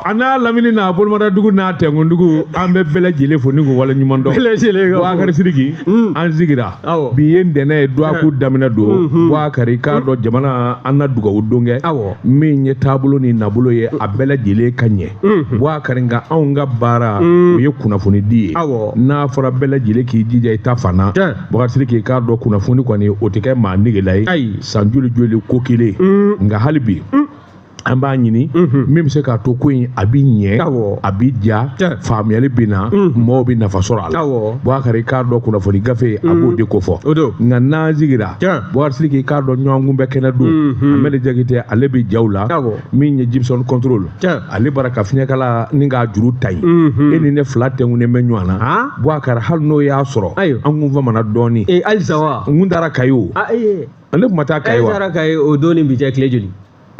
A n'a lamini n'a bolomadadugu n'a tɛnkundugu, an bɛ bɛɛ lajɛlen fo ni k'u waleɲuman dɔn. Bɛɛ lajɛlen ka fo. Bubakari Sidiki, an sigira. Awɔ. Bi ye ntɛnɛn ye, dɔgɔkun daminɛ don. Bubakari, k'a dɔn jamana an na dugawu don kɛ. Awɔ. Min ye taabolo ni nabolo ye, a bɛɛ lajɛlen ka ɲɛ. Bubakari, nka anw ka baara, o ye kunnafoni di ye. Awɔ. N'a fɔra bɛɛ lajɛlen k'i jija i ta fan na. Tiɲɛ. Bubakari Sidiki, k'a dɔn kunnafoni kɔni, o tɛ kɛ maa negela ye. Ayi. San joli joli ko kelen. Nka hali bi, an b'a ɲini min bɛ se k'a to ko in a bɛ ɲɛ, Awɔ. a bɛ ja, Tiɲɛ. faamuyali bɛ na, mɔgɔw bɛ nafa sɔrɔ a la. Awɔ. Bubakari, k'a dɔn kunnafoni gafe, a b'o de kofɔ. O don. Nka n'an sigira, Tiɲɛ. Bubakari Sidiki, k'a dɔn ɲɔgɔn kunbɛ kɛnɛ don. Amɛdi Jakite, ale bɛ jaw la. Awɔ. Min ye Gibson contrôle, Tiɲɛ. ale bara ka fiɲɛkala ni k'a juru ta yen. E ni ne fila tɛnkunnen bɛ ɲɔgɔn na. Ah. Bubakari, hali n'o y'a sɔrɔ, Ayiwa. an kun famana dɔɔnin. Ee, halisa wa? N kun taara Kayi o. Ah, ee. Ne kun ma taa Kayi E wa? taara Kayi o don ni bi cɛ tile joli?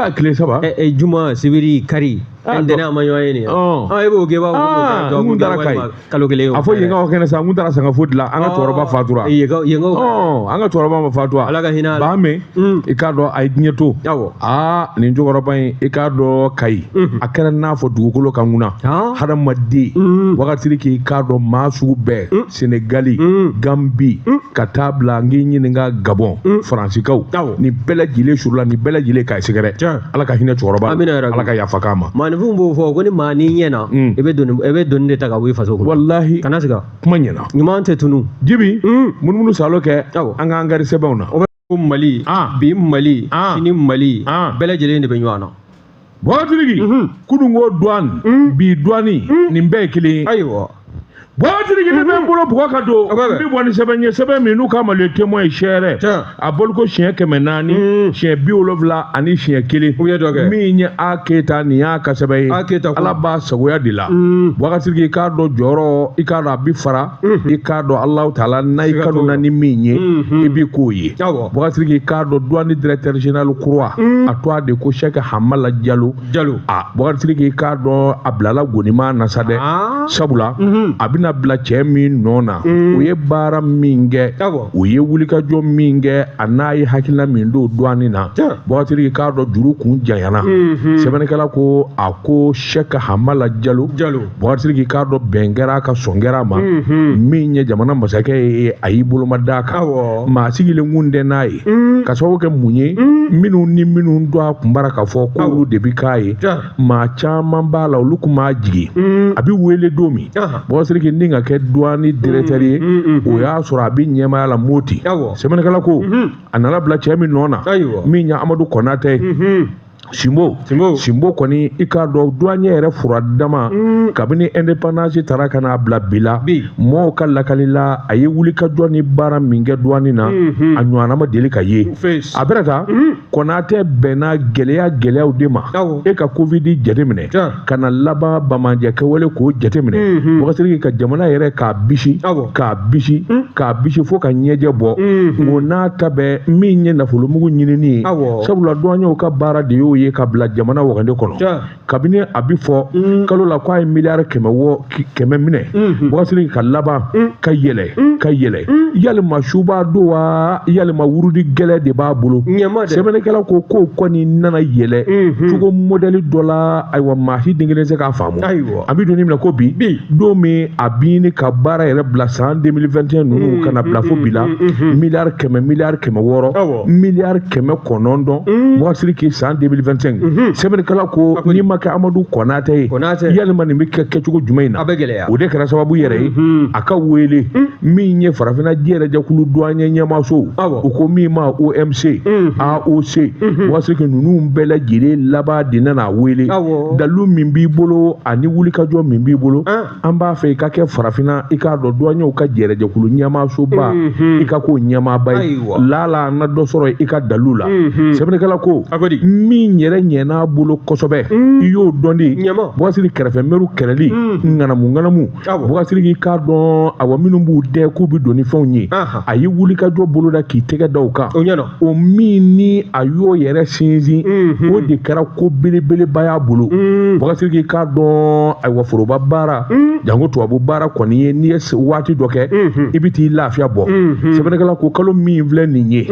Ah, tile 3. Ɛ ɛ, juma, sibiri, kari. Ah, Ntɛnɛn a ma ɲɔgɔn ye nin ye. Ɔn. Ah, e b'o kɛ i b'a fɔ ko Ah, dɔgɔkun n kun taara kelen Kayi. walima kalo kelen o. A fɔ yen ka kɛnɛ sa, n kun taara Sangafo dilan, an ka cɛkɔrɔba fatura. Yen yen. Ɔn, an ka cɛkɔrɔba ma fatura. Ala ka hinɛ a la. Baame, i k'a dɔn a ye diɲɛ to. Awɔ. Aa, nin cɛkɔrɔba in, i k'a dɔn Kayi, a kɛra n'a fɔ dugukolo ka ŋuna. Han? Hadamaden, wagati k'i k'a dɔn maa sugu bɛɛ, Senegali, Gambi, ka taa bila n k'i ɲininka Gabɔn, Faransikaw, Awɔ. nin bɛɛ lajɛlen surula, nin bɛɛ lajɛlen k'a sɛgɛrɛ. Tiɲɛ. Ala ka hinɛ cɛkɔrɔba la. Amina yarabi. Ala ka yafa k'a ma. Maaninfinw b'o fɔ ko ni maa n'i ɲɛna, i bɛ doni de ta ka bɔ i faso kɔnɔ. Walahi. Kana siga. Kuma ɲɛna. Ɲuman tɛ tunu. Jibi, munumunu salo kɛ, Awɔ. an k'an gari sɛbɛnw na. O bɛ ko Mali, Ah. bi Mali, Ah. sini Mali, Ah. bɛɛ lajɛlen de bɛ ɲɔgɔn na. Bɔgɔtirigi, kununko douane, bi douane, nin bɛɛ ye kelen ye. Ayiwa. Bɔgɔtirigi, ne bɛ n bolo bugɔ ka don. O bɛ n bɛn. bɛ bɔ ni sɛbɛn ye, sɛbɛn min n'u k'a ma Le Témoin ye sɛrɛ. Tiɲɛ. A bɔliko siɲɛ 400, siɲɛ 71. U ye dɔ kɛ. Min ye A Keyita, nin y'a ka sɛbɛn ye. A Keyita ko. Ala b'a sagoya de la. Bɔgɔtirigi, i k'a dɔn jɔyɔrɔ, i k'a dɔn a bɛ fara, i k'a dɔn Alahu taala n'a i Siga kanu t'o na la. ni min ye, i bɛ k'o ye. Awɔ. Bɔgɔtirigi, i k'a dɔn douane directeur général kura, a tɔgɔ de ko Sɛki Hamala Jalo. Jalo. A Bɔgɔtirigi, i k'a dɔn a bilala gonima na sa dɛ. Ah. Sabula a bɛna bila cɛ min nɔ na, o ye baara min kɛ, Awɔ. o ye wulikajɔ min kɛ, a n'a ye hakilina min don douane na. Tiɲɛ. Bɔgɔtirigi, k'a dɔn juru kun janyana. Sɛbɛnnikɛla ko a ko Sɛki Hamala Jalo. Jalo. Bɔgɔtirigi, k'a dɔn bɛn kɛra a ka sɔn kɛra a ma. Min ye jamana masakɛ ye, a y'i boloma d'a kan. Awɔ. Maa sigilen kun tɛ n'a ye. Ka sababu kɛ mun ye, minnu ni minnu don a kun bara k'a fɔ k'olu de bɛ k'a ye. Tiɲɛ. Maa caman b'a la, olu kun m'a jigin. A bɛ wele don min, Ahan. Bɔgɔtirigi, ni ka kɛ douane directeur ye, o y'a sɔrɔ a bɛ ɲɛmaaya la Moti. Awɔ. Sɛbɛnnikɛla ko a nana bila cɛ min nɔ na, Ayiwa. min ye Amadu Kɔnatɛ ye, Simbo. Simbo. Simbo kɔni, i k'a dɔn douanier yɛrɛ fura dama, kabini indépendance taara ka n'a bila bi la, Bi. mɔɔw ka lakali la, a ye wulikajɔ ni baara min kɛ douane na, a ɲɔgɔnna ma deli ka ye. Face. A bɛna ta Kɔnatɛ bɛnna gɛlɛya gɛlɛyaw de ma. Awɔ. E ka Covid jateminɛ, Tiɲɛ. ka na laban bamanjɛ kɛwale k'o jateminɛ. Bɔgɔtirigi, ka jamana yɛrɛ k'a bisi, Awɔ. k'a bisi, k'a bisi fo ka ɲɛjɛ bɔ. O n'a ta bɛɛ, min ye nafolomugu ɲinini ye, Awɔ. sabula douaniers ka baara de y'o ye ka bila jamana wagande kɔnɔ. Tiɲɛ. Kabini a bi fɔ kalo la k'a ye miliyari 100 wɔ 100 minɛ, Bɔgɔtirigi, ka laban ka yɛlɛ, ka yɛlɛ, yalima suba don wa, yalima wurudi gɛlɛ de b'a bolo. Ɲɛma dɛ. Sɛbɛnnikɛla ko k'o kɔni nana yɛlɛ cogo modèle dɔ la. Ayiwa, maa si den kelen tɛ se k'a faamu. Ayiwa. An bɛ don min na ko bi, Bi. don min a bi ɲini ka baara yɛrɛ bila san 2021 ninnu ka na bila fo bi la, miliyari 100, miliyari 600, Awɔ. miliyari 900. Bɔgɔtirigi, san 2025, sɛbɛnnikɛla ko n'i ma kɛ Amadu Kɔnatɛ ye, Kɔnatɛ. yalima nin bɛ kɛ kɛcogo jumɛn in na? A bɛ gɛlɛya. O de kɛra sababu yɛrɛ ye a ka wele min ye farafinna jɛrɛjɛkulu douanier ɲɛmaaso, Awɔ. u ko min ma OMC, AOC. Bɔgɔtirigi, ninnu bɛɛ lajɛlen laban de nana wele. Awɔ. Dalu min b'i bolo ani wulikajɔ min b'i bolo, Ah. an b'a fɛ i ka kɛ farafinna, i k'a dɔn douaniers ka jɛrɛjɛkulu ɲɛmaasoba, i ka k'o ɲɛmaaba ye. Ayiwa. Lala an na dɔ sɔrɔ i ka dalu la. Sɛbɛnnikɛla ko A ko di? min yɛrɛ ɲɛn'a bolo kosɛbɛ, i y'o dɔn de. Ɲɛma. Bɔgɔsiri kɛrɛfɛ mɛriw kɛlɛli ŋanamu ŋanamu. Awɔ. Bɔgɔsiri, k'a dɔn awa minnu b'u dɛ k'u bɛ don ni fɛnw ye, Ahan. a ye wulikajɔ boloda k'i tɛgɛ da o kan. O ɲɛna. O min ni a y'o yɛrɛ sinsin, o de kɛra ko belebeleba y'a bolo. Bɔgɔsiri, k'a dɔn ayiwa foroba baara Jango tubabu baara kɔni ye n'i ye waati dɔ kɛ i bɛ t'i lafiya bɔ. Sɛbɛnnikɛla ko kalo min filɛ nin ye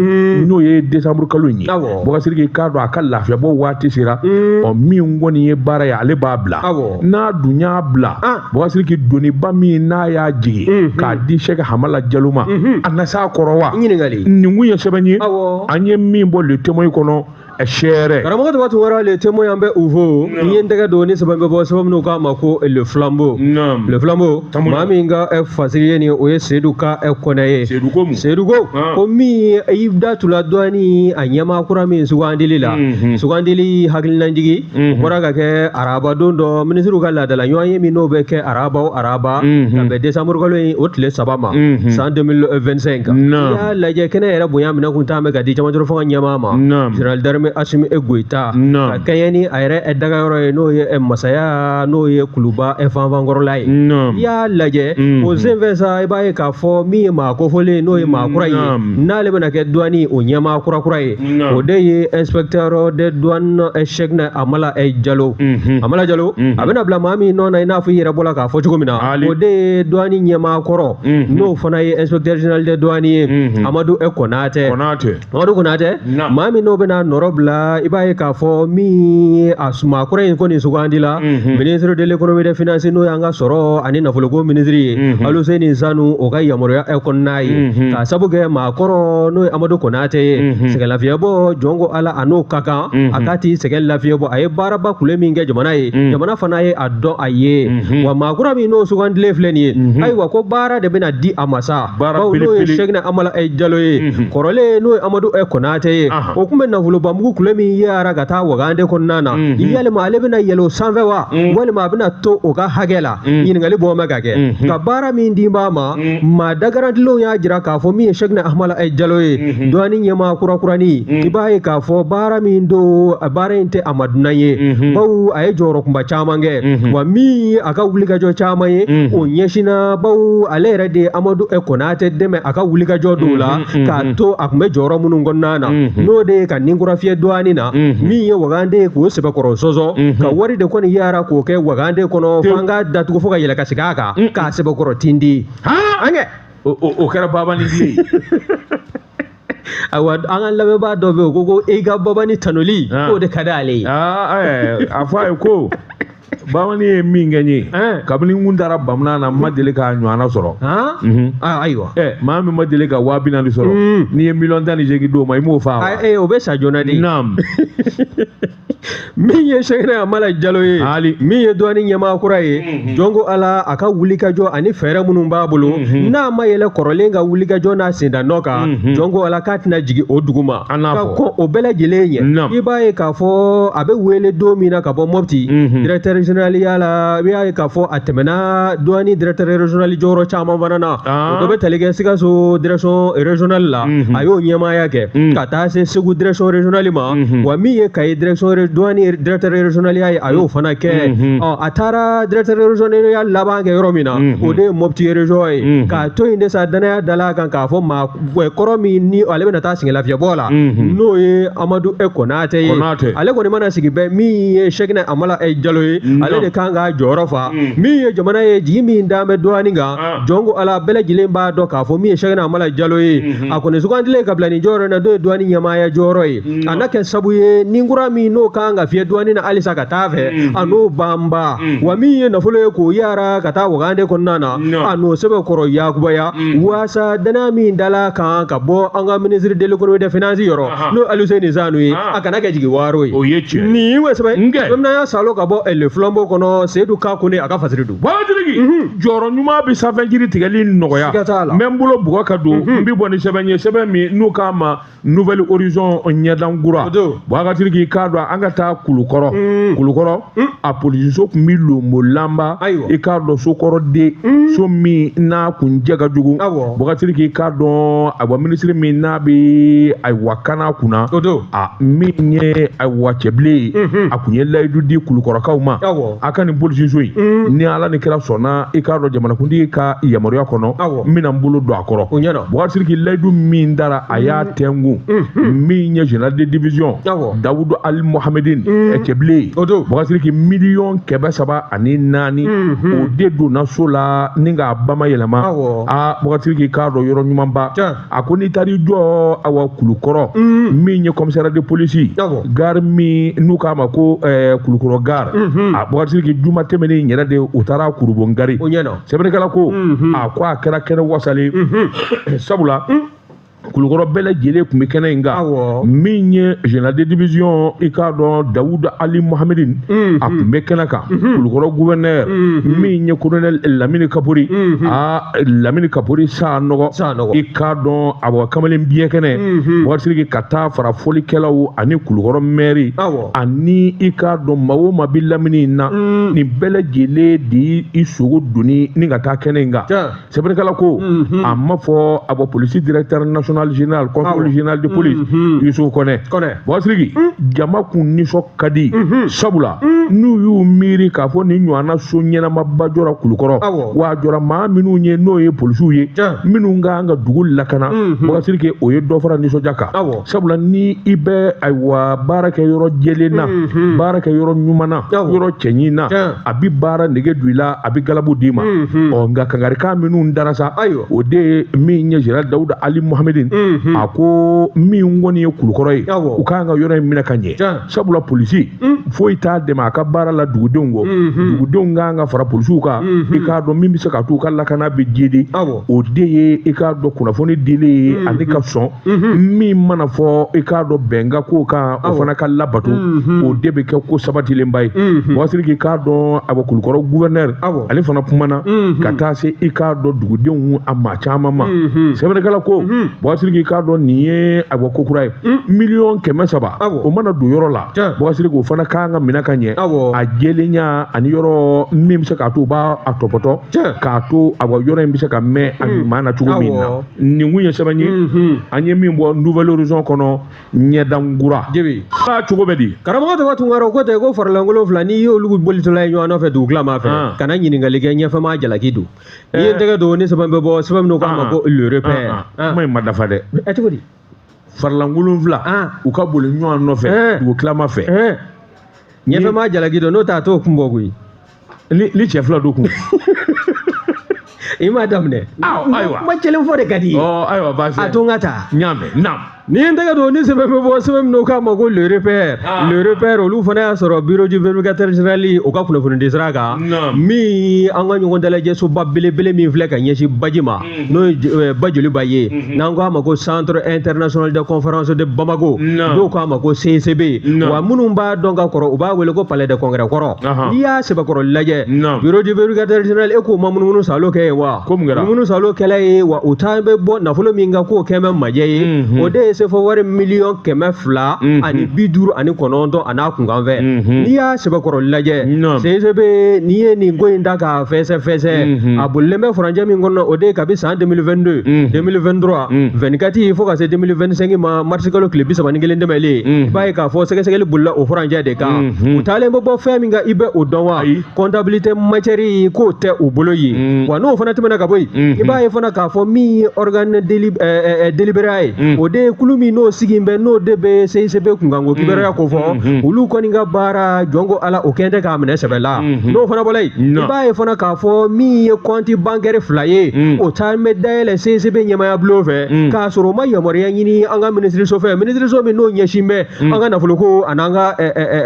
n'o ye décembre kalo in ye, Boubacar Sidiki k'a dɔn a ka lafiya bɔ waati sera. Ɔ min kɔni ye baara ye ale b'a bila, n'a dun y'a bila, Boubacar Sidiki doniba min n'a y'a jigin k'a di Sɛki Hamala Jalo ma, a na s'a kɔrɔ wa? Nin kun ye sɛbɛn ye an ye min bɔ Le Témoin kɔnɔ. Sɛrɛ karamɔgɔ tɔgɔ Tunkara, Le Témoin an bɛ u fo. N ye n tɛgɛ don ni sɛbɛn bɛ bɔ sɛbɛn minnu k'a ma ko Le Flambeau. Le Flambeau, maa min ka fasiri ye nin, o ye Seydou ka Kɔnɛ ye. Seydou ko mun? Seydou ko min i da tula dɔɔni a ɲɛmaa kura min sugandili la, sugandili hakilinajigi o bɔra ka kɛ araba don dɔ, minisiriw ka laadala ɲɔgɔn ye min n'o bɛ kɛ araba o araba ka bɛn décembre kalo in o tile 3 ma san 2025. I y'a lajɛ kɛnɛ yɛrɛ bonya minɛ kun t'an bɛ ka di camancɛrɔ fanga ɲɛmaa ma, général d'armée Assimi Goïta, ka kɛɲɛ ni a yɛrɛ dagayɔrɔ ye n'o ye masaya, n'o ye Kuluba fanfankɔrɔla ye. I y'a lajɛ o senfɛ sa, i b'a ye k'a fɔ min ye maa kofɔlen n'o ye maa kura ye n'ale bɛna kɛ douane o ɲɛmaa kura ye, o de ye inspecteur de douane Cheickna Amala Jalo. Amala Jalo a bɛna bila maa min nɔ na, i n'a fɔ i yɛrɛ bɔra k'a fɔ cogo min na, o de ye douane ɲɛmaa kɔrɔ n'o fana ye inspecteur général de douane ye, Amadou Konate. Amadou Konate, maa min n'o bɛna nɔrɔ bila, i b'a ye k'a fɔ min ye a maa kura in kɔni sugandi la, ministre de l'économie des finances n'o y'an ka sɔrɔ ani nafoloko ministre ye, Aluseni Sanu, o ka yamaruya kɔnɔna ye, k'a sabu kɛ maa kɔrɔ n'o ye Amadou Konate ye, sɛgɛn lafiyɛbɔ jɔn ko Ala a n'o ka kan a k'a t'i sɛgɛn lafiyɛbɔ, a ye baaraba kule min kɛ jamana ye, jamana fana ye a dɔn a ye. Wa maa kura min n'o sugandilen filɛ nin ye, ayiwa ko baara de bɛna di a ma sa, bawo n'o ye Cheickna Amala Jalo ye, kɔrɔlen n'o ye Amadou Konate ye, o tun bɛ nafolobamugu kule min yara ka taa Wagande kɔnɔna na, yalima ale bɛna yɛlɛ o sanfɛ wa, walima a bɛna to o ka hakɛ la? Ɲininkali bɔ bɛ ka kɛ ka baara min di b'a ma. Maa dagarantilenw y'a jira k'a fɔ min ye Cheickna Amala Jalo ye, douane ɲɛmaa kurakurani, i b'a ye k'a fɔ baara min don, baara in tɛ a ma dunan ye, bawo a ye jɔyɔrɔ kunba caman kɛ, wa min ye a ka wulikajɔ caman ye o ɲɛsinna, bawo ale yɛrɛ de ye Amadou Konate dɛmɛ a ka wulikajɔ dɔw la k'a to a tun bɛ jɔyɔrɔ minnu kɔnɔna na, n'o de ye ka ninkura fiyɛ douane na, min ye Wagande ye k'o sɛbɛkɔrɔ sɔsɔ, ka wari de kɔni yara k'o kɛ Wagande kɔnɔ f'an ka datugu fo ka yɛlɛ ka segin a kan k'a sɛbɛkɔrɔ tindi. An kɛ o kɛra babani tile ye. Ayiwa, an ka lamɛnbaa dɔ bɛ yen, o ko e ka babani tanuli k'o de ka d'ale ye. A fɔ a ye ko babani ye min kɛ n ye kabini n kun taara Bamana na, n ma deli k'a ɲɔgɔnna sɔrɔ. Ayiwa, maa min ma deli ka 40,000 sɔrɔ, n'i ye 18 miliyɔn d'o ma, i m'o fa wa? O bɛ sa joona de. Naam. Min ye Cheickna Amala Jalo ye, min ye douane ɲɛmaa kura ye, jɔn ko Ala a ka wulikajɔ ani fɛɛrɛ minnu b'a bolo, n'a ma yɛlɛ kɔrɔlen ka wulikajɔ n'a senda nɔ kan, jɔn ko Ala k'a tɛna jigin o dugu ma ka kɔn o bɛɛ lajɛlen ɲɛ. I b'a ye k'a fɔ a bɛ wele don min na ka bɔ Mopti directeur général ya la, i b'a ye k'a fɔ a tɛmɛna douane directeur régional jɔyɔrɔ caman fana na, o dɔ bɛ tali kɛ Sikaso direction régionale la, a y'o ɲɛmaaya kɛ ka taa se Segu direction régionale ma, wa min ye Kayi direction douane directeur régional ya ye, a y'o fana kɛ. Ɔ a taara directeur régional ya laban kɛ yɔrɔ min na, o de ye Mopti région ye, k'a to yen de sa danaya dala kan k'a fɔ maa kɔrɔ min ni ale bɛna taa sɛgɛn lafiyɛbɔ la, n'o ye Amadou Konate ye, ale kɔni mana sigi bɛɛ min ye Cheickna Amala Jalo ye, ale de kan k'a jɔyɔrɔ fa. Min ye jamana ye jigi min d'an bɛ douane kan, jɔn ko Ala bɛɛ lajɛlen b'a dɔn k'a fɔ min ye Cheickna Amala Jalo ye, a kɔni sugandilen ka bila nin jɔyɔrɔ in na, n'o ye douane ɲɛmaaya jɔyɔrɔ ye, a na kɛ sabu ye ni kura min n'o kan ka fiyɛ douane na halisa ka taa fɛ, a n'o banba, wa min ye nafolo ye k'o yara ka taa Wagande kɔnɔna na, a n'o sɛbɛkɔrɔ yakubaya, waasa danaya min dala kan ka bɔ an ka ministre de l'économie des finances yɔrɔ, n'o ye Aluseni Sanu ye, a kana kɛ jigi waaro ye. O ye tiɲɛ. Nin ye sɛbɛn bamanan y'a salo ka bɔ Le Flambeau kɔnɔ, Seydou Ka Kone a ka fasiri don. Babatigi, jɔyɔrɔ ɲuman bɛ sanfɛjiri tigɛli nɔgɔya. Siga t'a la. N bɛ n bolo bugɔ ka don, n bɛ bɔ ni sɛbɛn ye, sɛbɛn min n'u k'a ma Nouvel Horizon ɲɛdankura. Bagatigi k'a dɔn an ka taa Kulukɔrɔ. Kulukɔrɔ a polisiso tun bɛ Lonbolanba, i k'a dɔn sokɔrɔden, so min n'a kun jɛ ka jugu. Bagatigi k'a dɔn ayiwa minisiri min n'a bɛ ayiwa kana kunna, a min ye ayiwa cɛbilen ye, a kun ye layidu di Kulukɔrɔkaw ma, a ka nin polisiso in ni Ala ni kira sɔnna, i k'a dɔn jamanakuntigi ka yamaruya kɔnɔ, n bɛna n bolo don a kɔrɔ. Bagatigi layidu min dara a y'a tɛnku, min ye général de division Dawudu Ali Mohamed Mohamedine Cɛbilen Boubacar Sidiki miliyɔn 304 o de donna so la ni k'a bamayɛlɛma. Aa Boubacar Sidiki k'a dɔn yɔrɔ ɲumanba. A ko n'i taar'i jɔ awa Kulukɔrɔ min ye commissariat de police gare min n'u k'a ma ko Kulukɔrɔ gare, a Boubacar Sidiki juma tɛmɛnen in yɛrɛ de u taara Kurubongari. Sɛbɛnnikɛla ko a ko a kɛra kɛnɛ wasalen, sabula Kulukɔrɔ bɛɛ lajɛlen tun bɛ kɛnɛ in kan. Min ye général de division i k'a dɔn Dawuda Ali Mohamedine, a tun bɛ kɛnɛ kan. Kulukɔrɔ gouverneur min ye colonel Lamini Kapori, aa Lamini Kapori Sanɔgɔ, i k'a dɔn awa kamalen biɲɛ kɛnɛ Boubacar Sidiki ka taa fara fɔlikɛlaw ani Kulukɔrɔ maire ani i k'a dɔn maa o maa bɛ lamini in na, nin bɛɛ lajɛlen de i sogo donni ni ka taa kɛnɛ in kan. Sɛbɛnnikɛla ko a ma fɔ a bɔ polisi directeur national général contrôle général de police Yusuf Kɔnɛ. Boubacar Sidiki jama kun nisɔn ka di, sabula n'u y'u miiri k'a fɔ nin ɲɔgɔnna so ɲɛnamaba jɔra Kulukɔrɔ, wa a jɔra maa minnu ye n'o ye polisiw ye minnu ka kan ka dugu lakana. Boubacar Sidiki o ye dɔ fara nisɔndiya kan, sabula ni i bɛ ayiwa baara kɛ yɔrɔ jɛlen na, baara kɛ yɔrɔ ɲuman na, yɔrɔ cɛɲi na, a bɛ baara nege don i la, a bɛ galabu d'i ma. Ɔ nka kangarikan minnu dara sa, o de ye min ye général Dawuda Ali Mohamedine, a ko min kɔni ye Kulukɔrɔ ye, u kan ka yɔrɔ in minɛ ka ɲɛ, sabula polisi foyi t'a dɛmɛ a ka baara la dugudenw kɔ. Dugudenw kan ka fara polisiw kan, i k'a dɔn min bɛ se ka t'u ka lakana bɛ jidi, o de ye i k'a dɔn kunnafoni dilen ye ani ka sɔn min mana fɔ i k'a dɔn bɛnkan ko kan, o fana ka labato, o de bɛ kɛ ko sabatilenba ye. Boubacar Sidiki k'a dɔn a bɔ Kulukɔrɔ gouverneur ale fana kumana ka taa se i k'a dɔn dugudenw a maa caman ma. Sɛbɛnnikɛla ko Boubacar Sidiki k'a dɔn nin ye a bɔ ko kura ye, miliyɔn 300 o mana don yɔrɔ la, Boubacar Sidiki o fana kan ka minɛ ka ɲɛ, a jɛlenya ani yɔrɔ min bɛ se k'a to u b'a a tɔpɔtɔ k'a to a bɔ yɔrɔ in bɛ se ka mɛn a ɲuman na cogo min na. Nin kun ye sɛbɛn ye an ye min bɔ Nouvel Horizon kɔnɔ ɲɛdankura. A cogo bɛ di? Karamɔgɔ Tɔgɔ Tunkara ko tɛ ko farilankolon fila n'i y'olu bolitɔla ye ɲɔgɔn nɔfɛ dugutilama fɛ, kana ɲininkali kɛ ɲɛfɛma jalaki don. N'i ye tɛgɛ don ni sɛbɛn bɛ bɔ, sɛbɛn min k'a ma ko Le Repère. Kuma in ma dafa dɛ. Cogo di? Farilankolon fila u ka boli ɲɔgɔn nɔfɛ dugutilama fɛ, ɲɛfɛma jalaki don, n'o tɛ a t'o kun bɔ koyi. Ni cɛ fila don kun. I m'a daminɛ. Ayiwa. Kuma kelen fɔ de ka di ye. Ayiwa baasi. A to n ka taa. N y'a mɛn. Naam. Ni ye n tɛgɛ don ni sɛbɛn bɛ bɔ, sɛbɛn min n'o k'a ma ko Le Repère. Le Repère olu fana y'a sɔrɔ bureau du vérificateur général o ka kunnafonidi sira kan, min an ka ɲɔgɔn dalajɛsoba belebele min filɛ ka ɲɛsin baji ma, n'o ye Bajoliba ye, n'an ko a ma ko centre international de conférence de Bamako, dɔw k'a ma ko CICB, wa minnu b'a dɔn ka kɔrɔ u b'a wele ko palais de congrès kɔrɔ. N'i y'a sɛbɛkɔrɔ lajɛ, bureau du vérificateur général e k'o ma munumunu salo kɛ yen wa? Munumunu salo kɛla ye wa o taa bɛ bɔ nafolo min kan k'o kɛ bɛ majɛ ye, o de ye sefɔ wari miliyɔn 259 a n'a kunkan fɛ. N'i y'a sɛbɛkɔrɔ lajɛ, CICB n'i ye nin ko in ta k'a fɛsɛ fɛsɛ, a bolilen bɛ furancɛ min kɔnɔ, o de ye kabi san 2022 2023 24 fo ka se 2025 ma, marisi kalo tile 31 tɛmɛlen, i b'a ye k'a fɔ sɛgɛsɛgɛli bolila o furancɛ de kan. U taalen bɛ bɔ fɛn min kan i bɛ o dɔn wa? Comptabilité matière k'o tɛ u bolo yen, wa n'o fana tɛmɛna ka bɔ yen, i b'a ye fana k'a fɔ min ye organe délibéré ye, o de ye kulu min n'o sigi bɛ n'o de bɛ CICB kunkanko kibaruya ko fɔ, olu kɔni ka baara jɔn ko Ala o kɛn tɛ k'a minɛ sɛbɛ la. N'o fana bɔra yen, i b'a ye fana k'a fɔ min ye compte bancaire fila ye, o taa bɛ dayɛlɛ CICB ɲɛmaaya bulon fɛ, k'a sɔrɔ o ma yamaruya ɲini an ka minisiriso fɛ, minisiriso min n'o ɲɛsin bɛ an ka nafoloko an'an ka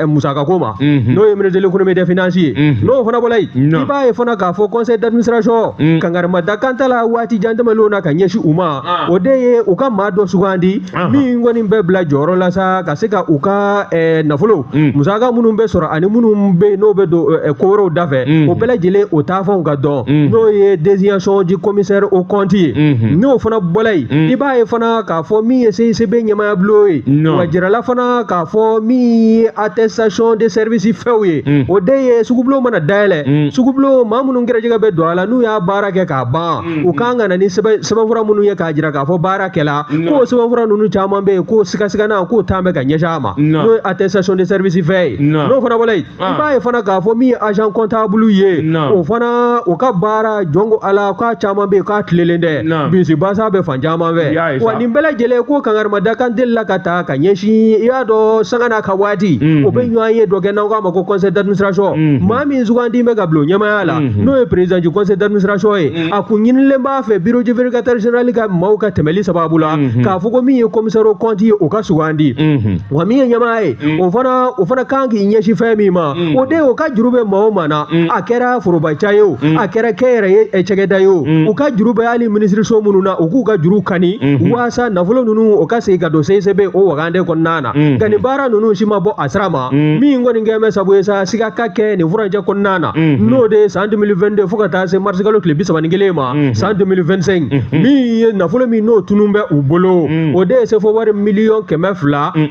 musakako ma, n'o ye ministre de l'économie et des finances ye. N'o fana bɔra yen, i b'a ye fana k'a fɔ conseil d'administration kangarimada kan t'a la waati jan tɛmɛnlenw na ka ɲɛsin u ma, o de ye u ka maa dɔ sugandi min kɔni bɛ bila jɔyɔrɔ la sa ka se ka u ka nafolo musaka minnu bɛ sɔrɔ ani minnu bɛ yen n'o bɛ don ko wɛrɛw da fɛ, o bɛɛ lajɛlen o taafɛnw ka dɔn, n'o ye désignation du commissaire au compte ye. N'o fana bɔra yen, i b'a ye fana k'a fɔ min ye CICB ɲɛmaaya bulon ye, wa jirala fana k'a fɔ min ye attestation de service fɛnw ye, o de ye sugubulon mana dayɛlɛ, sugubulon maa minnu gɛrɛjɛgɛ bɛ don a la n'u y'a baara kɛ k'a ban, u kan ka na ni sɛbɛnfura minnu ye k'a jira k'a fɔ baara kɛla, k'o sɛbɛnfura ninnu ninnu caman bɛ yen ko sigasigana k'o taa bɛ ka ɲɛsin a ma n'o ye attestation de service fɛ ye n'o fana bɔra yen i b'a ye fana k'a fɔ min ye agent comptable ye o fana o ka baara jɔn ko Ala k'a caman bɛ yen k'a tilelen tɛ bisi basa bɛ fan caman fɛ wa nin bɛɛ lajɛlen ko kangarimadakan delila ka ta ka ɲɛsin i y'a dɔn sanga n'a ka waati o bɛ ɲɔgɔn ye dɔ kɛ n'an k'a ma ko conseil d'administration maa min sugandi bɛ ka bila o ɲɛmaaya la n'o ye président du conseil d'administration ye a kun ɲinilen b'a fɛ bureau du vérificateur général ka maaw ka tɛmɛli sababu la k'a fɔ ko min ye commissaire au compte ye o ka sugandi wa min ye ɲɛmaa ye o fana kan k'i ɲɛsin fɛn min ma o de o ka juru bɛ maa o maa na a kɛra forobaca ye o a kɛra kɛnyɛrɛye cakɛda ye o u ka juru bɛ hali minisiriso minnu na u k'u ka juru kani waasa nafolo ninnu o ka segin ka don CICB o wagande kɔnɔna na nka nin baara ninnu si ma bɔ a sira ma min kɔni kɛ bɛ sabu ye sa siga ka kɛ nin furancɛ kɔnɔna na n'o de ye san 2022 fo ka taa se mars kalo tile 31 ma san 2025 min ye nafolo min n'o tunun bɛ u bolo o de ye sefo wari miliyɔn 259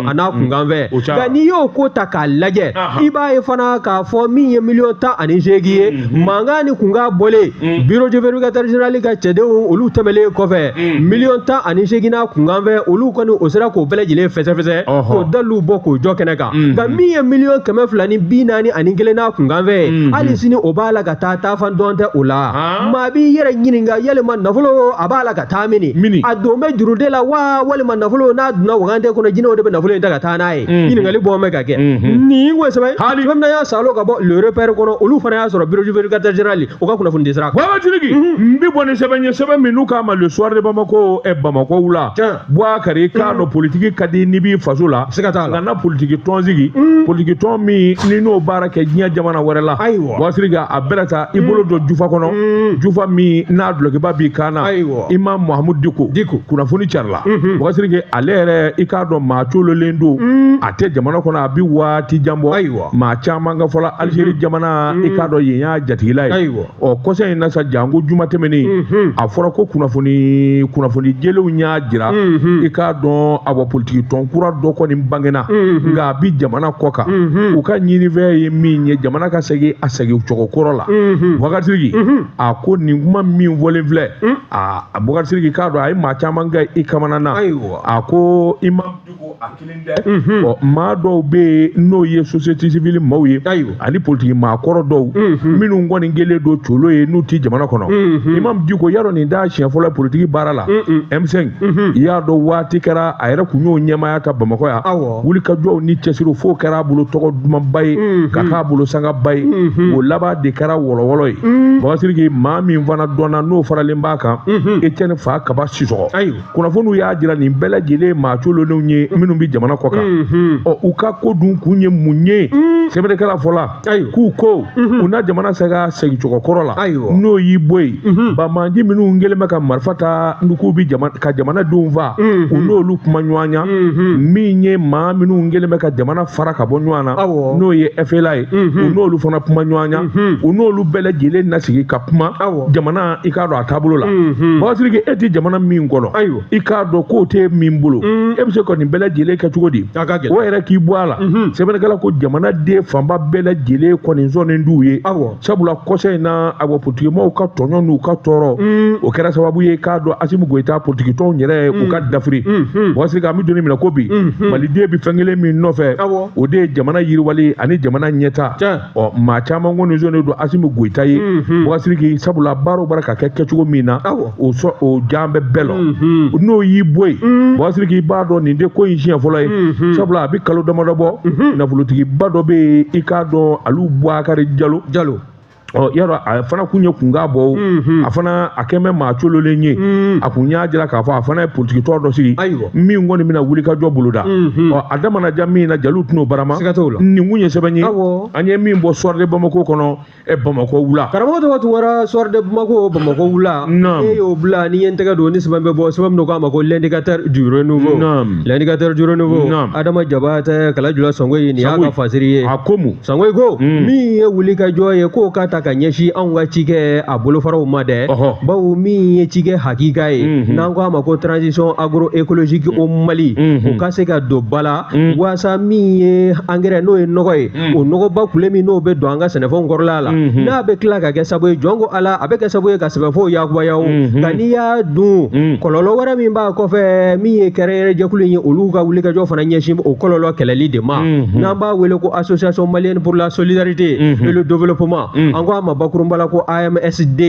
a n'a kunkan fɛ nka n'i y'o ko ta k'a lajɛ i b'a ye fana k'a fɔ min ye miliyɔn 18 ye mankan ni kunkan bɔlen bureau du vérificateur général ka cɛdenw olu tɛmɛlen kɔfɛ miliyɔn 18 n'a kunkan fɛ olu kɔni o sera k'o bɛɛ lajɛlen fɛsɛfɛsɛ k'o dalilu bɔ k'o jɔ kɛnɛ kan nka min ye miliyɔn 241 n'a kunkan fɛ hali sini o b'a la ka taa taafan dɔn tɛ o la maa b'i yɛrɛ ɲininka yalima nafolo a b'a la ka taa mini a don bɛ jurude la wa walima nafolo n'a donna wagande kɔnɔ jinɛw de bɛ nafolo in ta ka taa n'a ye ɲininkali bɔ bɛ ka kɛ nin ko sɛbɛn hali fɛn min y'a salo ka bɔ le repère kɔnɔ olu fana y'a sɔrɔ bureau du vérificateur général o ka kunnafoni di sira kan. Baba Sidiki n bɛ bɔ ni sɛbɛn ye sɛbɛn min n'u k'a ma le soir de Bamako Bamakɔ wula Bouakari k'a dɔn politiki ka di n'i b'i faso la siga t'a la nka na politiki tɔn sigi politiki tɔn min ni n'o baara kɛ diɲɛ jamana wɛrɛ la Bouakari Sidiki a bɛna taa i bolo don jufa kɔnɔ jufa min n'a dulɔkiba b'i kan na Imam Mahamudu Diko kunnafoni carila Bouakari Sidiki ale yɛrɛ i k'a dɔn maa cololen don a tɛ jamana kɔnɔ a bi waati jan bɔ maa caman ka fɔla Algérie jamana i k'a dɔn yen y'a jatigila ye ɔ kɔsa in na sa janko juma tɛmɛnen a fɔra ko kunnafoni jɛlenw y'a jira i k'a dɔn awɔ politiki tɔn kura dɔ kɔni bangena nka a bi jamana kɔ kan u ka ɲinifɛn ye min ye jamana ka segin a segin cogo kɔrɔ la Bouakari Sidiki a ko nin kuma min fɔlen filɛ a Bouakari Sidiki k'a dɔn a ye maa caman kɛ i kamana na a ko Imam Diko a kelen tɛ ɔ maa dɔw bɛ yen n'o ye société civile maaw ye ani politiki maakɔrɔ dɔw minnu kɔni kɛlen don colo ye n'u ti jamana kɔnɔ Imam Diko yarɔ nin t'a siɲɛ fɔlɔ politiki baara la M5 i y'a dɔn waati kɛra a yɛrɛ kun y'o ɲɛmaaya ta Bamakɔ yan wulikajɔw ni cɛsiriw f'o kɛra a bolo tɔgɔ dumanba ye ka k'a bolo sangaba ye o laban de kɛra wɔlɔwɔlɔ ye Bouakari Sidiki maa min fana dɔnna n'o faralen b'a kan Etienne Fakaba Sisɔgɔ kunnafoniw y'a jira nin bɛɛ lajɛlen maa cololenw ye minnu bɛ jamana kɔ kan ɔ u ka ko dun kun ye mun ye sɛbɛnnikɛla fɔla k'u ko u na jamana se ka segin cogo kɔrɔ la n'o y'i bɔ yen banbaanci minnu kɛlen bɛ ka marifa ta k'u bɛ ka jamanadenw faa u n'olu kuma ɲɔgɔn ya min ye maa minnu kɛlen bɛ ka jamana fara ka bɔ ɲɔgɔn na n'o ye FLA ye u n'olu fana kuma ɲɔgɔn ya u n'olu bɛɛ lajɛlen na sigi ka kuma jamana i k'a dɔn a taabolo la Bouakari Sidiki e tɛ jamana min kɔnɔ i k'a dɔn k'o tɛ min bolo e bɛ se ka nin bɛɛ lajɛlen kɛ cogo di o yɛrɛ k'i bɔ a la sɛbɛnnikɛla ko jamanaden fanba bɛɛ lajɛlen kɔni sɔnnen d'u ye sabula kɔsa in na awɔ politikimaaw ka tɔɲɔ n'u ka tɔɔrɔ o kɛra sababu ye k'a dɔn Asimi Goyita politikitɔnw yɛrɛ u ka dafiri Bouakari Sidiki an bɛ don min na ko bi maliden bɛ fɛn kelen min nɔfɛ o de ye jamana yiriwali ani jamana ɲɛta ɔ maa caman kɔni sɔnnen don Asimi Goyita ye Bouakari Sidiki sabula baaraw bɔra ka kɛ kɛcogo min na o sɔn o jan bɛ bɛɛ lɔ n'o y'i bɔ yen Bouakari Sidiki i b'a dɔn nin tɛ ko in siɲɛ fɔlɔ ye sabula a bɛ kalo damadɔ bɔ nafolotigiba dɔ bɛ yen i k'a dɔn alu Bouakari Jalo ɔ yarɔ a fana kun ye kunkan bɔ a fana a kɛn bɛ maa cololen ye a kun y'a jira k'a fɔ a fana ye politiki tɔn dɔ sigi min kɔni bɛna wulikajɔ boloda ɔ a damana ja min na jaliw tɛn'o barama nin kun ye sɛbɛn ye an ye min bɔ Soir de Bamako kɔnɔ Bamakɔ wula karamɔgɔ tɔgɔ Tunkara Soir de Bamako Bamakɔ wula e y'o bila ni ye n tɛgɛ don ni sɛbɛn bɛ bɔ sɛbɛn min k'a ma ko l'indicateur du renouveau l'indicateur du renouveau Adama Jabatɛ Kalajula Sangoyi nin y'a ka fasiri ye a ko mun Sangoyi ko min ye wulikajɔ ye k'o ka ta sa ka ɲɛsin anw ka cikɛ a bolofaraw ma dɛ, bawo min ye cikɛ hakika ye, n'an ko a ma ko transition agroécologique au Mali, o ka se ka don ba la, waasa min ye engrais, n'o ye nɔgɔ ye, o nɔgɔba kule min n'o bɛ don an ka sɛnɛfɛnw kɔrɔla la, n'a bɛ tila ka kɛ sababu ye, jɔn ko Ala, a bɛ kɛ sababu ye ka sɛbɛnfɛnw yakubaya o. Nka n'i y'a dun, kɔlɔlɔ wɛrɛ min b'a kɔfɛ, min ye kɛrɛnkɛrɛn jɛkulu in ye, olu ka wulikajɔ fana ɲɛsin o kɔlɔlɔ kɛlɛli de ma, n'an b'a wele ko Association malienne pour la solidarité et le développement, an ko a ma bakurunba la ko AMSD.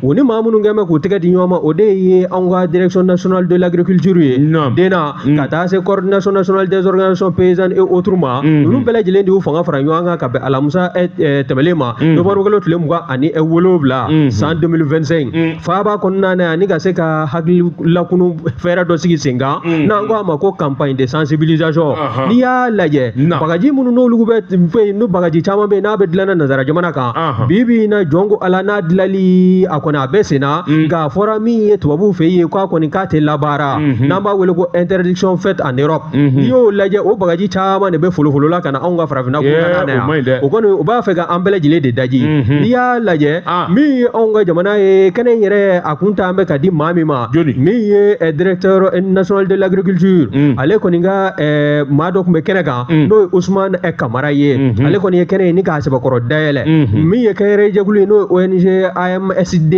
O ni maa minnu kɛn bɛ k'u tɛgɛ di ɲɔgɔn ma, o de ye anw ka Direction nationale de l'agriculture ye, DENA, ka taa se Coordination nationale des organisations paysannes et autres ma. Ninnu bɛɛ lajɛlen de y'u fanga fara ɲɔgɔn kan ka bɛn alamisa tɛmɛlen ma, nowanburukalo tile 27, san 2025, faaba kɔnɔna na, ani ka se ka hakili lakunu fɛɛrɛ dɔ sigi sen kan, n'an ko a ma ko campagne de sensibilisation. N'i y'a lajɛ, bagaji minnu n'olu bɛ fɛn, n'o bagaji caman bɛ yen n'a bɛ dilanna nanzara jamana kan, bi bi in na, jɔn ko Ala, n'a dilanli a kɔni a bɛ sen na, nka a fɔra min ye tubabuw fɛ yen k'a kɔni k'a tɛ labaara, n'an b'a wele ko interdiction faite en Europe. N'i y'o lajɛ, o bagaji caman de bɛ folofolo la ka na anw ka farafinna kunkan na yan. O kɔni u b'a fɛ ka an bɛɛ lajɛlen de daji. N'i y'a lajɛ, min ye anw ka jamana ye, kɛnɛ in yɛrɛ a kun t'an bɛ ka di maa min ma, min ye directeur national de l'agriculture, ale kɔni ka maa dɔ tun bɛ kɛnɛ kan, n'o ye Ousmane Kamara ye. Ale kɔni ye kɛnɛ in ni k'a sɛbɛkɔrɔ dayɛlɛ. Min ye kɛnyɛrɛye jɛkulu ye, n'o ye ONG AMSD,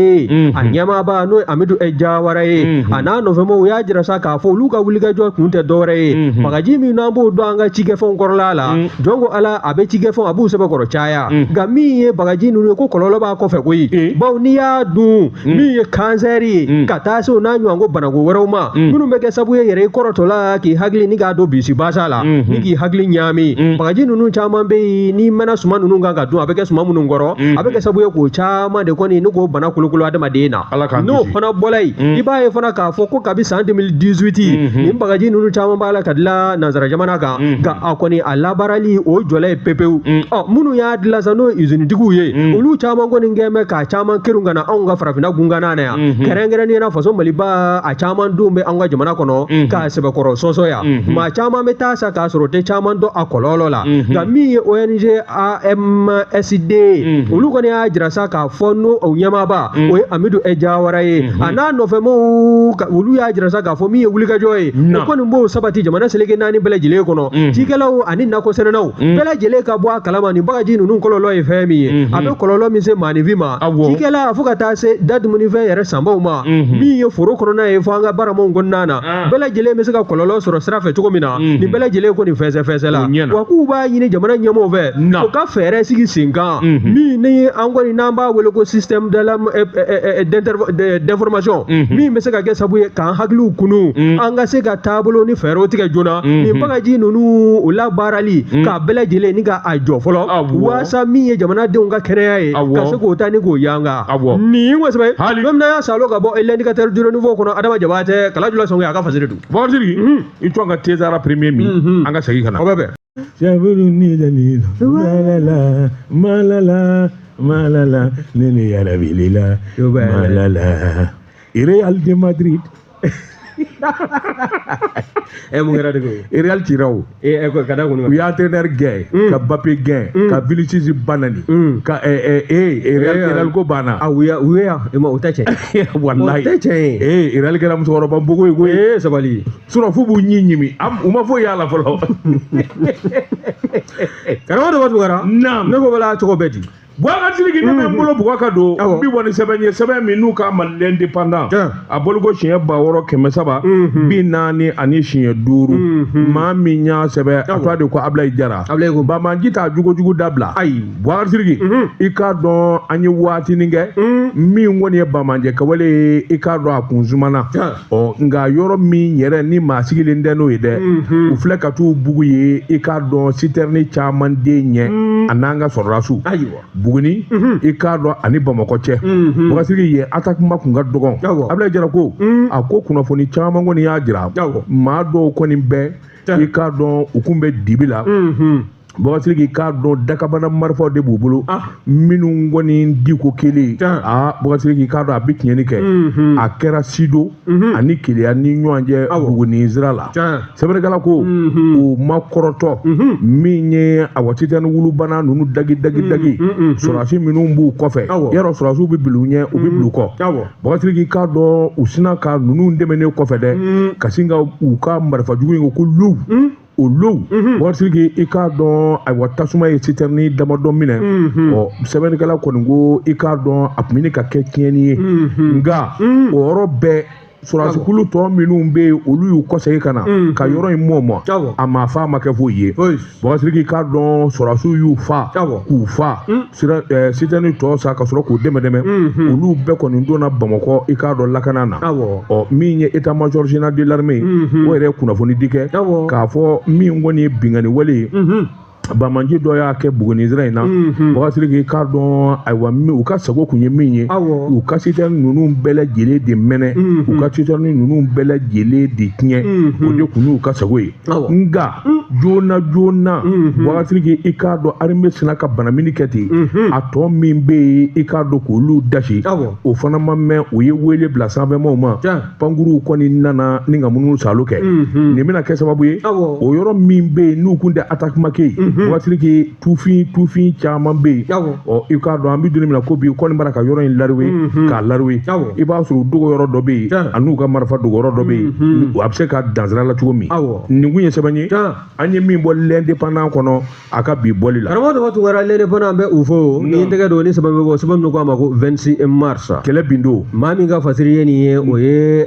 a ɲɛmaaba n'o ye Amidu Jawara ye, a n'a nɔfɛmaaw, u y'a jira sa k'a fɔ olu ka wulikajɔ kun tɛ dɔwɛrɛ ye, bagaji min n'an b'o dɔn an ka cikɛfɛnw kɔrɔla la, jɔn ko Ala, a bɛ cikɛfɛnw a b'u sɛbɛkɔrɔ caya. Nka min ye bagaji ninnu ye, ko kɔlɔlɔ b'a kɔfɛ koyi, bawo n'i y'a dun, min ye kansɛri ye, ka taa se o n'a ɲɔgɔn ko banako wɛrɛw ma, minnu bɛ kɛ sababu ye yɛrɛ i kɔrɔtɔla k'i hakili ni k'a don bisi basa la, ni k'i hakili ɲaami. Bagaji ninnu caman bɛ yen, n'i mɛnna suman ninnu kan ka dun, a bɛ kɛ suman minnu kɔrɔ, a bɛ kɛ sababu ye k'o caman de kɔni ni k'o bana kolokolo adamaden na. N'o fana bɔla yen, i b'a ye fana k'a fɔ ko kabi san 2018, nin bagaji ninnu caman b'a la ka dilan nanzara jamana kan, nka a kɔni a labaarali o jɔla ye pepewu. Ɔ minnu y'a dilan sa, n'o ye usinitigiw ye, olu caman kɔni kɛn bɛ k'a caman kerun ka na anw ka farafinna gunkanna na yan, kɛrɛnkɛrɛnnenya la faso Maliba, a caman don bɛ anw ka jamana kɔnɔ k'a sɛbɛkɔrɔ sɔsɔ yan. Maa caman bɛ taa sa k'a sɔrɔ o tɛ caman dɔn a kɔlɔlɔ la. Nka min ye ONG AMSD, olu kɔni y'a jira sa k'a fɔ n'o o ɲɛmaaba, o ye Amidu Jawara ye, a n'a nɔfɛmaaw, olu y'a jira sa k'a fɔ min ye wulikajɔ ye, o kɔni b'o sabati jamana seleke naani bɛɛ lajɛlen kɔnɔ, cikɛlaw ani nakɔ sɛnɛnaw bɛɛ lajɛlen ka bɔ a kalama nin bagaji ninnu kɔlɔlɔ ye fɛn min ye, a bɛ kɔlɔlɔ min se maaninfin ma, cikɛla, fo ka taa se da dumunifɛn yɛrɛ sanbaw ma, min ye foro kɔnɔna ye, fo an ka baramaw kɔnɔna na, bɛɛ lajɛlen bɛ se ka kɔlɔlɔ sɔrɔ sira fɛ cogo min na, nin bɛɛ lajɛlen ko nin fɛnsɛ-fɛnsɛ la. Wa k'u b'a ɲini jamana ɲɛmɔgɔw fɛ, u ka fɛɛrɛ sigi sen kan, min ni an kɔni n'an b'a wele ko système d'information, min bɛ se ka kɛ sababu ye k'an hakiliw kunu, an ka se ka taabolo ni fɛɛrɛw tigɛ joona, nin bagaji ninnu o labaarali k'a bɛɛ lajɛlen ni k'a jɔ fɔlɔ, waasa min ye jamanadenw ka kɛnɛya ye, ka se k'o ta ni k'o yanga. Nin kosɛbɛ don min na y'a salo ka bɔ L'Indicateur du Renouveau kɔnɔ, Adama Jabatɛ Kalajula Sɔnge a ka fasiri dun. Bɔsiri, i to an ka Tezara premier min, an ka segin ka na. O bɛ bɛn. Malala, malala, malala, ne ne yarabilila, malala. Real de Madrid. Mun kɛra de koyi? Real cira o. Ka da kun. U y'a entraîneur gɛn, ka Mbappé gɛn, ka Vinicius banani, ka Real ko banna. A u ya u ya o tɛ tiɲɛ. Wallahi. O tɛ tiɲɛ ye. Real kɛra musokɔrɔba npogo ye koyi. Sabali. Sinon f'u b'u ɲi ɲimi, u ma foyi y'a la fɔlɔ. Karamɔgɔ dɔ Tunkara. Naam. Ne ko bala cogo bɛɛ di. Boubacar Sidiki, ne bɛ n bolo bugɔ ka don n bi bɔ ni sɛbɛn ye, sɛbɛn min n'u k'a ma L'Indépendant, a bɔliko siɲɛ 6345. Maa min y'a sɛbɛn, a tɔgɔ de ko Ablaye Jara. Bamanji t'a jugujugu dabila. Ayi. Boubacar Sidiki, i k'a dɔn an ye waatinin kɛ min kɔni ye bamanjɛ kawale ye, i k'a dɔn a kun sumana. Ɔ nka yɔrɔ min yɛrɛ ni maa sigilen tɛ n'o ye dɛ, u filɛ ka t'u bugu ye, i k'a dɔn citerne caman den ɲɛ a n'an ka sɔrɔdasiw. Ayiwa. Buguni, i k'a dɔn ani Bamakɔ cɛ. Boubacar Sidiki, yen attaquement kun ka dɔgɔn. Ablaye Jara ko a ko kunnafoni caman kɔni y'a jira, maa dɔw kɔni bɛ, i k'a dɔn u kun bɛ dibi la. Bubakari Sidiki k'a dɔn dakabana marifaw de b'u bolo minnu kɔni diko kelen aa Bubakari Sidiki k'a dɔn a bɛ tiɲɛni kɛ a kɛra Sido ani Keleya ni ɲɔgɔn cɛ Buguni sira la sɛbɛnnikɛla ko u ma kɔrɔtɔ min ye awa citɛni wulubana ninnu dagi dagi dagi sɔrɔdasi minnu b'u kɔfɛ yarɔ sɔrɔdasiw bɛ bil'u ɲɛ u bɛ bil'u kɔ Bubakari Sidiki k'a dɔn u sinna ka ninnu dɛmɛnen kɔfɛ dɛ ka sin ka u ka marifa jugu in ko low o low Bubakari Sidiki i k'a dɔn ayiwa tasuma ye citɛrni damadɔ minɛ ɔ sɛbɛnnikɛla kɔni ko i k'a dɔn a tun bɛ ka kɛ tiɲɛni ye nka o yɔrɔ bɛɛ sɔrɔdasikulu tɔ minnu bɛ yen olu y'u kɔsegin ka na ka yɔrɔ in mɔmɔ a ma fa ma kɛ foyi ye Bubakari Sidiki k'a dɔn sɔrɔdasiw y'u fa k'u fa citɛrni tɔ sa ka sɔrɔ k'u dɛmɛ dɛmɛ olu bɛɛ kɔni donna Bamakɔ i k'a dɔn lakana na ɔ min ye état major général de l'armée o yɛrɛ ye kunnafoni di kɛ k'a fɔ min kɔni ye binkanni wale ye banbaanci dɔ y'a kɛ Buguni sira in na Bubakari Sidiki k'a dɔn ayiwa u ka sago kun ye min ye u ka citɛrni ninnu bɛɛ lajɛlen de mɛnɛ u ka citɛrni ninnu bɛɛ lajɛlen de tiɲɛ o de kun y'u ka sago ye nka joona joona Bubakari Sidiki i k'a dɔn armée sinna ka banamini kɛ ten a tɔ min bɛ yen i k'a dɔn k'olu dasi o fana ma mɛn u ye wele bila sanfɛmaaw ma pankuruw kɔni nana ni ka munumunu salo kɛ nin bɛna kɛ sababu ye o yɔrɔ min bɛ yen n'u kun tɛ attaquement kɛ yen Bubakari Sidiki tufin caman bɛ yen ɔ i k'a dɔn an bɛ don min na ko bi kɔni bara ka yɔrɔ in lariwe k'a lariwe i b'a sɔrɔ dogo yɔrɔ dɔ bɛ yen a n'u ka marifa dogo yɔrɔ dɔ bɛ yen a bɛ se ka dansira la cogo min nin kun ye sɛbɛn ye an ye min bɔ l'Indépendant kɔnɔ a ka bi bɔli la. Karamɔgɔ Daba Tunkara l'Indépendant bɛ u fo ni n tɛgɛ don ni sɛbɛn bɛ bɔ sɛbɛn min ko a ma ko 26 mars kɛlɛ bin don maa min ka fasiri ye nin ye o ye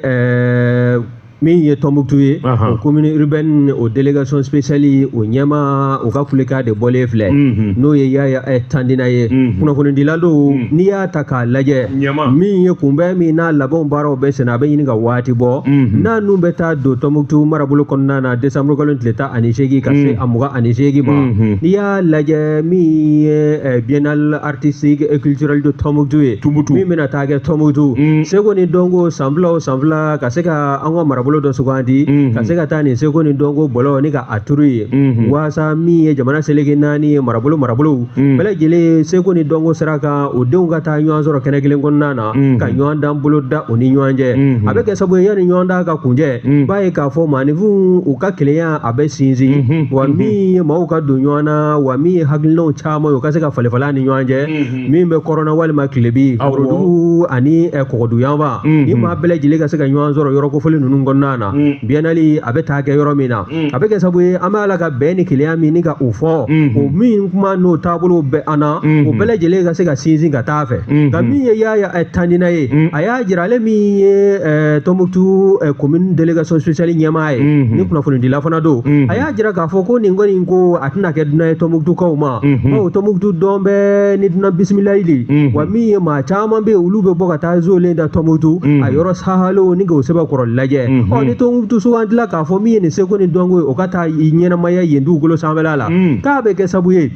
min ye Tombouctou ye o commune urbaine o délégation spéciale o ɲɛmaa o ka kulekan de bɔlen filɛ n'o ye Yaya Tandina ye kunnafonidila don n'i y'a ta k'a lajɛ min ye kunbɛn min n'a labɛnw baaraw bɛ senna a bɛ ɲini ka waati bɔ n'a nun bɛ taa don Tombouctou marabolo kɔnɔna na décembre kalo tile 18 ka se a 28 ma n'i y'a lajɛ min ye biennale artistique et culturelle de Tombouctou ye min bɛna taa kɛ Tombouctou seko ni dɔnko san fila o san fila ka se ka an ka marabolo dɔ sugandi ka se ka taa nin seko ni dɔnko bɔlɔ ni ka a turu ye waasa min ye jamana seleke naani ye marabolo bɛɛ lajɛlen seko ni dɔnko sira kan o denw ka taa ɲɔgɔn sɔrɔ kɛnɛ kelen kɔnɔna na ka ɲɔgɔn dan bolo da u ni ɲɔgɔn cɛ a bɛ kɛ sababu ye yanni ɲɔgɔn dan ka kuncɛ b'a ye k'a fɔ maaninfinw u ka kelenya a bɛ sinsin wa min ye maaw ka don ɲɔgɔn na wa min ye hakilinaw caman ye u ka se ka falifala ni ɲɔgɔn cɛ min bɛ kɔrɔnna walima tilebi korodugu ani kɔgɔduyanfan ni maa bɛɛ lajɛlen ka se ka ɲɔgɔn sɔrɔ yɔrɔ kofɔlen ninnu kɔnɔna na biennale a bɛ taa kɛ yɔrɔ min na a bɛ kɛ sababu ye an b'a la ka bɛn ni kelenya min ni ka o fɔ o min kuma n'o taabolo bɛ an na o bɛɛ lajɛlen ka se ka sinsin ka taa fɛ nka min ye Yaya Tandina ye a y'a jira ale min ye Tombouctou commune délégation spéciale ɲɛmaa ye ni kunnafonidila fana don a y'a jira k'a fɔ ko nin kɔni ko a tɛna kɛ dunan ye Tombouctou-kaw ma bawo Tombouctou dɔn bɛ ni dunan bisimilayi de wa min ye maa caman bɛ yen olu bɛ bɔ ka taa zolen da Tombouctou a yɔrɔ sahalew ni k'o sɛbɛkɔrɔ lajɛ ɔ ni Tombouctou sugandila k'a fɔ min ye nin seko ni dɔnko ye o ka taa ɲɛnamaya yen dugukolo sanfɛla la k'a bɛ kɛ sababu ye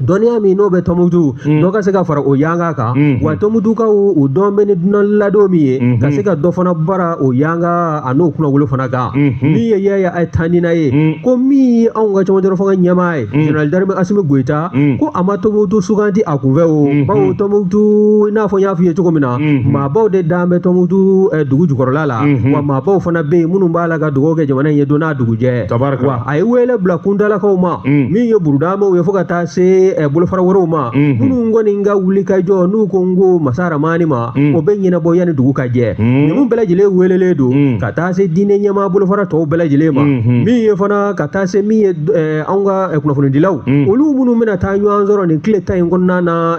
dɔnniya min n'o bɛ Tombouctou dɔ ka se ka fara o yanga kan wa Tombouctoukaw u dɔn bɛ ni dunan ladon min ye ka se ka dɔ fana bara o yanga a n'o kunnawolo fana kan min ye Yaya Tandina ye ko min ye anw ka cɛmancɛ fanga ɲɛmaa ye général d'armée Assimi Goïta ko a ma Tombouctou sugandi a kunfɛ o bawo Tombouctou i n'a fɔ n y'a f'i ye cogo min na maabaw de dan bɛ Tombouctou dugu jukɔrɔla la wa maabaw fana bɛ yen minnu b'a la ka dugawu kɛ jamana in ye don n'a dugujɛ wa a ye wele bila kuntalakaw ma min ye burudamaw ye fo ka taa se bolofara wɛrɛw ma minnu kɔni ka wuli ka jɔ n'u ko n ko masa ramani ma o bɛ ɲɛnabɔ yanni dugu ka jɛ ninnu bɛɛ lajɛlen welelen don ka taa se diinɛ ɲɛmaa bolofara tɔw bɛɛ lajɛlen ma min ye fana ka taa se min ye anw ka kunnafonidilaw olu minnu bɛna taa ɲɔgɔn sɔrɔ nin tile 10 in kɔnɔna na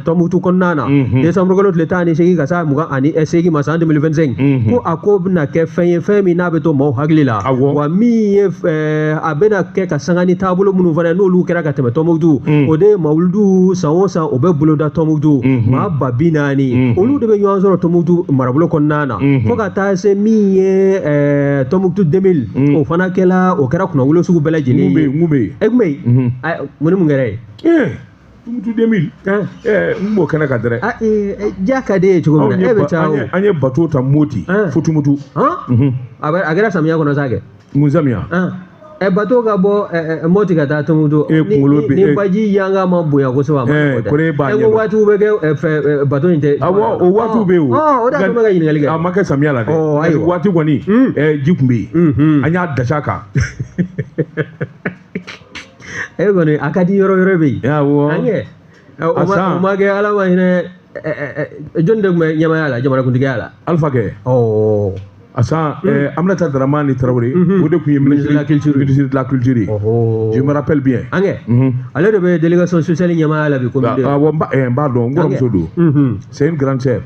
Tombouctou kɔnɔna na décembre kalo tile 18 ka se 28 ma san 2025 ko a ko bɛna kɛ fɛn ye fɛn min n'a bɛ to maaw hakili la wa min ye a bɛna kɛ ka sanga ni taabolo minnu fana n'olu kɛra ka tɛmɛ Tombouctou o de ye mawuludu san o san o bɛ boloda Tombouctou maa 40,000 olu de bɛ ɲɔgɔn sɔrɔ Tombouctou marabolo kɔnɔna na fo ka taa se min ye Tombouctou 2000 o fana kɛla o kɛra kunnawolo sugu bɛɛ lajɛlen ye. Mun bɛ yen? E kun bɛ yen? Mun ni mun kɛra yen? Tombouctou 2000 n b'o kɛnɛ kan dɛrɛ. Ja ka di ye cogo min na e bɛ taa o. An ye bateau ta Moti fo Tumutu. A kɛra samiya kɔnɔ sa kɛ. Mun samiya? Bateau ka bɔ Moti ka taa Tumutu ni baji yanga ma bonya kosɛbɛ a ma nɔgɔn dɛ. Ko ne b'a Ko ɲɛdɔn. Waatiw bɛ kɛ fɛ bateau in tɛ. Awɔ, o waatiw bɛ yen o. O de y'a to n bɛ ka ɲininkali kɛ. A ma kɛ samiya la dɛ. Ayiwa. Waati kɔni ji tun bɛ yen, an y'a dasi a kan. E kɔni a ka di yɔrɔ yɔrɔ bɛ yen. Awɔ. An kɛ o ma kɛ Ala ma hinɛ jɔnni de tun bɛ ɲɛmaaya la, jamanakuntigiya la? Alpha kɛ. Asan Aminata Dramane Traoré, o de tun ye ministre de la culture. Ministre de la culture ye. Je me rappelle bien. An kɛ ale de bɛ délégation sociale ɲɛmaaya la bi commune de. Awɔ, n b'a dɔn, n kɔrɔmuso don. C'est une grande sœur.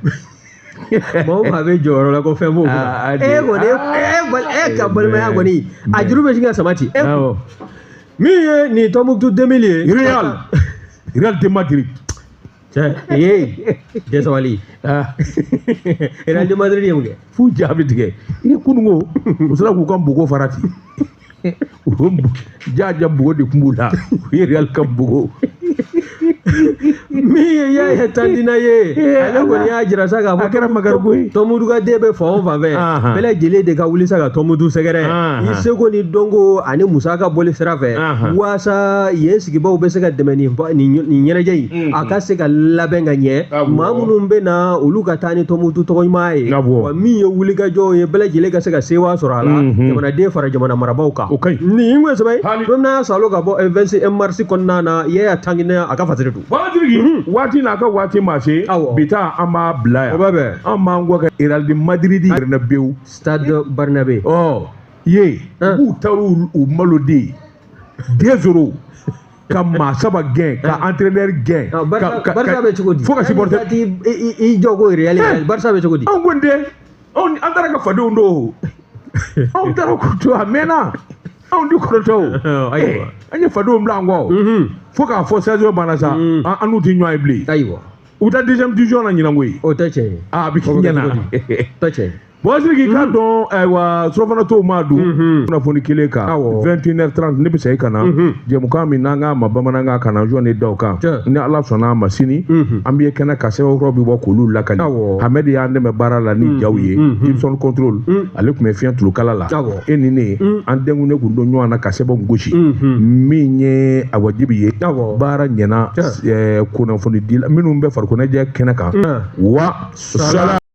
Maa o maa bɛ jɔyɔrɔ la ko fɛn b'o kunna. E kɔni e ka balimaya kɔni a juru bɛ sin ka sama ten. Min ye nin Tombouctou 2000 ye. Real de Madrid. Cɛ ee cɛ sabali. Real de Madrid ye mun kɛ? F'u ja bɛ tigɛ. I ye kununko u sera k'u ka npogo fara ten. U ja npogo de tun b'u la. U ye Real ka npogo. Min ye Yaya Tandina ye, ale kɔni y'a jira sa k'a fɔ a kɛra makarigo ye. Tɔnbukutu ka den bɛ fan o fan fɛ, bɛɛ lajɛlen de ka wuli sa ka Tɔnbukutu sɛgɛrɛ i seko ni dɔnko ani musaka bɔli sira fɛ, waasa yen sigibaw bɛ se ka dɛmɛ nin ɲɛnajɛ in a ka se ka labɛn ka ɲɛ. Maa minnu bɛ na olu ka taa ni Tɔnbukutu tɔgɔ ɲuman ye, wa min ye wulikajɔw ye bɛɛ lajɛlen ka se ka sewa sɔrɔ a la, jamanaden fara jamana marabaaw kan. Nin kun ye sɛbɛn ye don min na Salo ka bɔ 21 mars kɔnɔna na, Yaya Tandina a ka fasiri don. Waatitigi waati n'a ka waati ma se, bi taa an b'a bila yan. An b'an kɔ kɛ Real de Madrid Bernabeu. Stade Bernabeu. Ye u b'u taar'u u malo de 2-0 ka maa saba gɛn, ka entraîneur gɛn. Barça bɛ cogo di? Fo ka supporter i jɔ ko Real, Barça bɛ cogo di? Anw kɔni tɛ, an taara ka fadenw don, anw taara k'u to a mɛnna, anw di kɔrɔtɔ o. An ye fadenw bila an kɔ. Fo k'a fɔ saison banna sa, an n'u tɛ ɲɔgɔn ye bilen. Ayiwa. U bɛ taa deuxième division na ɲinan koyi. O tɛ tiɲɛ ye. A bɛ k'i ɲɛna. O tɛ tiɲɛ ye. Bon, Sidiki, k'a dɔn ayiwa surafana tɔw ma dun kunnafoni kelen kan 21h30 ne bɛ segin ka na jɛmukan min n'an k'a ma bamanankan ka na jɔn de da o kan. Ni Ala sɔnna a ma sini an bɛ kɛnɛ ka sɛbɛnkɔrɔ bɛ bɔ k'olu lakali. Hamɛdi y'an dɛmɛ baara la ni jaw ye. Gibson contrôle ale tun bɛ fiɲɛ tulukala la. E ni ne an denkun kun don ɲɔgɔn na ka sɛbɛnw gosi. Min ye awajibi ye, baara ɲɛna kunnafoni di minnu bɛ farikolo ɲɛnajɛ kɛnɛ kan. Wa sala.